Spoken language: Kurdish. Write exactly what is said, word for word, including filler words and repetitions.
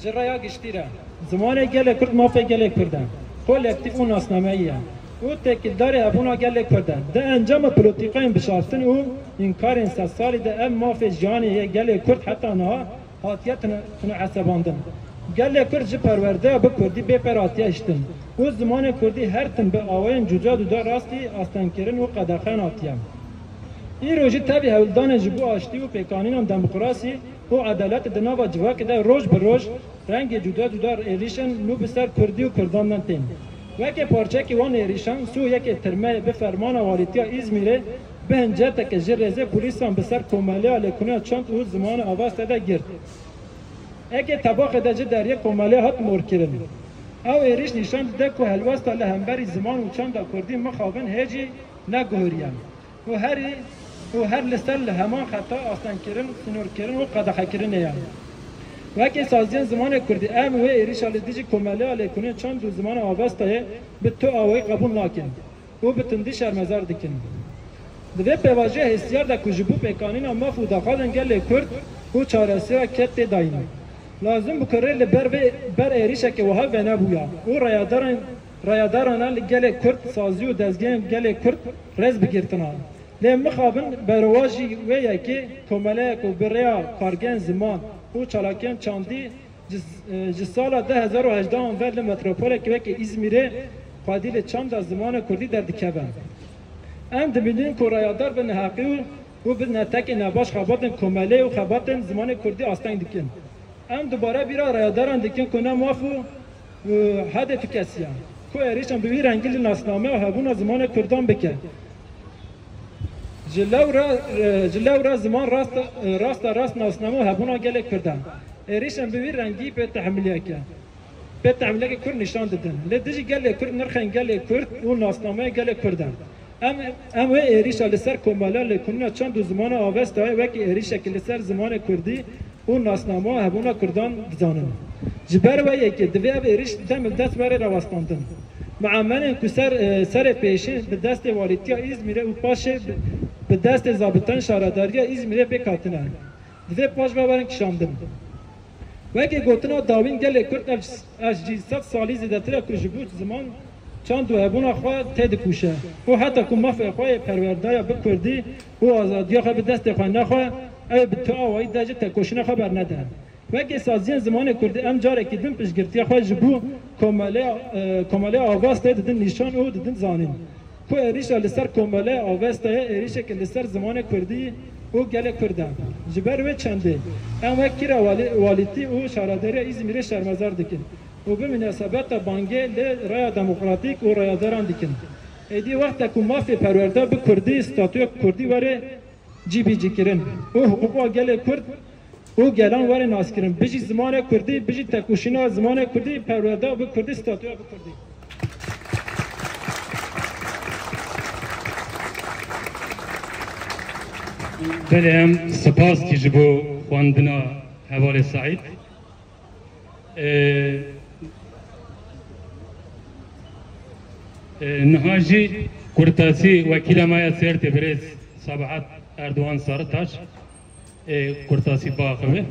Ji raya giştî re, zimanê gelê Kurd mafê gelê Kurd e, kolektîf û nasnameyî ye û têkildarê hebûna gelê Kurd e. Di encama polîtîkayên bişastin û înkarên sedsalî de ev mafê jiyanê yê gelê Kurd heta niha hatiye tune-, tunehesebandin. Gelê Kurd ji perwerdeya bi Kurdî bê per hatiye hiştin û zimanê Kurdî her tim bi awayên cuda cuda rastî astengkirin û qedexeyan hatiye. Îro jî tevî hewldanên ji bo aştî û pêkanîna demokrasî û edaletê di nava civakê de roj bi roj rengê cuda cuda êrîşên nû bi ser Kurdî û Kurdan de tên. Weke parçekî wan êrîşan, sû yekê Tirmeyê bi fermana Walîtiya Îzmîrê bi hinceteke ji rêzê polîsan bi ser Komeleya Lêkolîna Çand û Zimanê Avesta de girt. Eke Tebaxê de ji deriyê komeleya hat morkirin. Ew êrîş nîşan dide ku helwesta li hemberî ziman û çanda Kurdî mixabin hê jî neguheriye û herî û her li ser li heman xeta astengkirin, sînorkirin û qedexekirinê ye. Weke saziyên zimanê Kurdî, em wê êrîşa li dijî Komeleya Lêkolîna Çand û Zimana Avestayê bi tu awayî qebûl nakin û bi tundî şermezar dikin. Di vê pêvajoya hêsiyar de ku ji bo pêkanîna maf û daxwazên gelê Kurd û çareseya ked tê dayîn, lazim bû ku rê li ber vê, ber êrîşeke wiha venebûya û rayedarên, rayedarana li gelê Kurd, sazî û dezgehên gelê Kurd rêz bigirtina. Lê mixabin berewajî wê yekê komeleyek û bi rêya kargehên ziman û çalakiyên çandî ji, e, ji sala du hezar û hejdeh an ve li metropoleke weke Îzmîrê xwedî li çanda zimanê Kurdî derdikeve. Em dibînin ku rayadar bi neheqî û, û bi netekê nebaş xebatên komelê û xebatên zimanê Kurdî asteng dikin. Em dubare bîra rayadaran dikin ku ne maf û, e, hedê tu kesî ye ku êrîşan bi vî rengî li nasname û hebûna zimanê Kurdan bike. Ji lewra, e, ji lewra ziman rast, e, rasta rast nasname û hebûna gelê Kurd e. Êrîşên bi vî rengî pê tehmiliyeke, pê tehmiliyeke Kurd nîşan didin. Li dijî gelê Kurd, nirxên gelê Kurd û nasnameya gelê Kurd e. Em, em wê êrîşa li ser Komeleya Lêkolîna Çand û Zimana Avestayê wekî êrîşekî li ser zimanê Kurdî û nasnama hebûna Kurdan dizanin. Ji ber wê yekê divê ev êrîş dem li dest were rawestandin. Muemenên ku ser, e, serê pêşî bi destê Walîtiya Îzmîrê û paşê bi, bi destê zabitên Şaredariya Îzmîrê pêk hatine, divê paş ve werin kişandin. Weke gotina dawîn gelê Kurd ev, ev jî sed salî zêdetir e ku ji bo ziman, çand û hebûna xwe têdikûşe û heta ku mafê xwe yê perwerdeya bi Kurdî û azadiya xwe bi destê xwe nexwe, ew bi tu awayî de ji tekoşîna xwe bernede. Weke saziyên zimanê Kurdî em carekî din piştgirtiya xwe ji bo komeleya, e, komeleya Avastê didin nîşan û didin zanîn ku êrîşa li ser Komeleya Avestayê êrîşeke li ser zimanê Kurdî û gelê Kurd e. Ji ber wê çendê em wek kira walî-, walîtî û şaredariya Îzmîrê şermezar dikin û bi mînasebeta bangê li Raya Demokratîk û rayadaran dikin. Êdî wexta ku mafê perwerde bi Kurdî, statûya Kurdî were cîbîcîkirin û hiqûqa gelê Kurd û gelan were naskirin. Bijî zimanê Kurdî, bijî tekoşîna zimanê Kurdî, perwerde bi Kurdî, statûya bi Kurdî. Belê, em spas dikî ji bo xwendina hevalê Seîd. Ee, e, niha jî kurtasî wekîla me ya Sêrtê birêz Sabahat Erdoğan Sarıtaş, e, kurtasî biaxive.